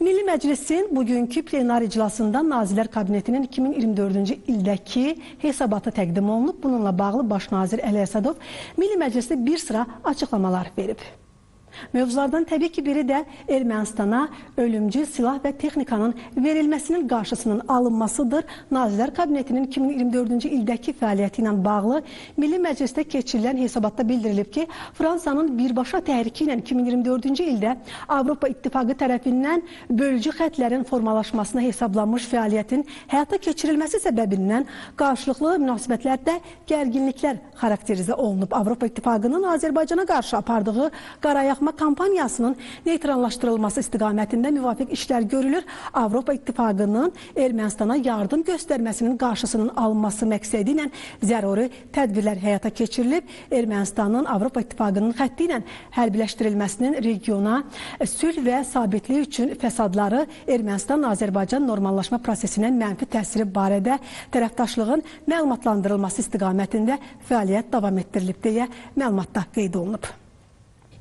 Milli Məclisin bugünkü plenar iclasında Nazirlər Kabinetinin 2024-cü ildəki hesabatı təqdim olunub. Bununla bağlı Baş nazir Əli Əsədov Milli Məclisdə bir sıra açıqlamalar verib. Mövzulardan təbii ki, biri də Ermənistana ölümcül silah və texnikanın verilməsinin qarşısının alınmasıdır. Nazirlər Kabinetinin 2024-cü ildəki fəaliyyəti ilə bağlı Milli Məclisdə keçirilən hesabatda bildirilib ki, Fransanın birbaşa təhriki ilə 2024-cü ildə Avropa İttifaqı tərəfindən bölücü xətlərin formalaşmasına hesablanmış fəaliyyətin həyata keçirilməsi səbəbindən qarşılıqlı münasibətlərdə gərginliklər xarakterizə olunub. Avropa İttifaqının Azərbaycana qarşı apardığı qarayaqma kampaniyasının neytrallaşdırılması istiqamətində müvafiq işlər görülür. Avropa İttifaqının Ermənistana yardım göstərməsinin qarşısının alınması məqsədi ilə zəruri tədbirlər həyata keçirilib. Ermənistanın Avropa İttifaqının xətti ilə hərbiləşdirilməsinin regiona sülh və sabitlik üçün fəsadları, Ermənistan-Azərbaycan normallaşma prosesinə mənfi təsiri barədə tərəfdaşlığın məlumatlandırılması istiqamətində fəaliyyət davam etdirilib deyə məlumatda qeyd olunub.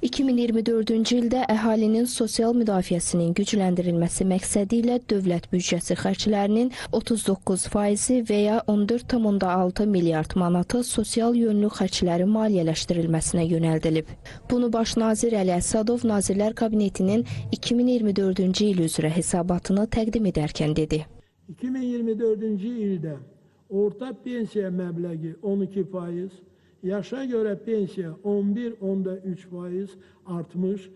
2024-cü ildə əhalinin sosial müdafiəsinin gücləndirilməsi məqsədi ilə dövlət büdcəsi xərclərinin 39%-i və ya 14,6 milyard manatı sosial yönlü xərclərin maliyyələşdirilməsinə yönəldilib. Bunu Baş nazir Əli Əsədov Nazirlər Kabinetinin 2024-cü il üzrə hesabatını təqdim edərkən dedi. 2024-cü ildə orta pensiya məbləği 12%, yaşa göre pensiya 11,3% artmış,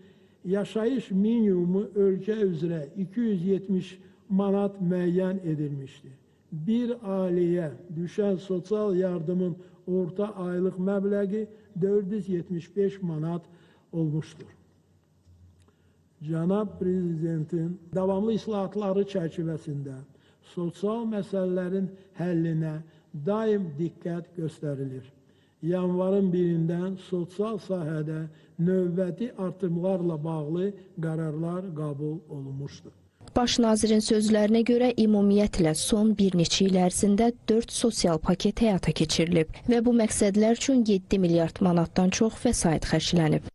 yaşayış minimumu ölkə üzrə 270 manat müəyyən edilmişdi. Bir ailəyə düşən sosial yardımın orta aylıq məbləği 475 manat olmuşdur. Cənab Prezidentin davamlı islahatları çərçivəsində sosial məsələlərin həllinə daim diqqət göstərilir. Yanvarın 1-dən sosial sahədə növbəti artımlarla bağlı qərarlar qəbul olunmuşdur. Baş nazirin sözlərinə görə ümumiyyətlə son bir neçə il ərzində 4 sosial paket həyata keçirilib və bu məqsədlər üçün 7 milyard manatdan çox vəsait xərclənib.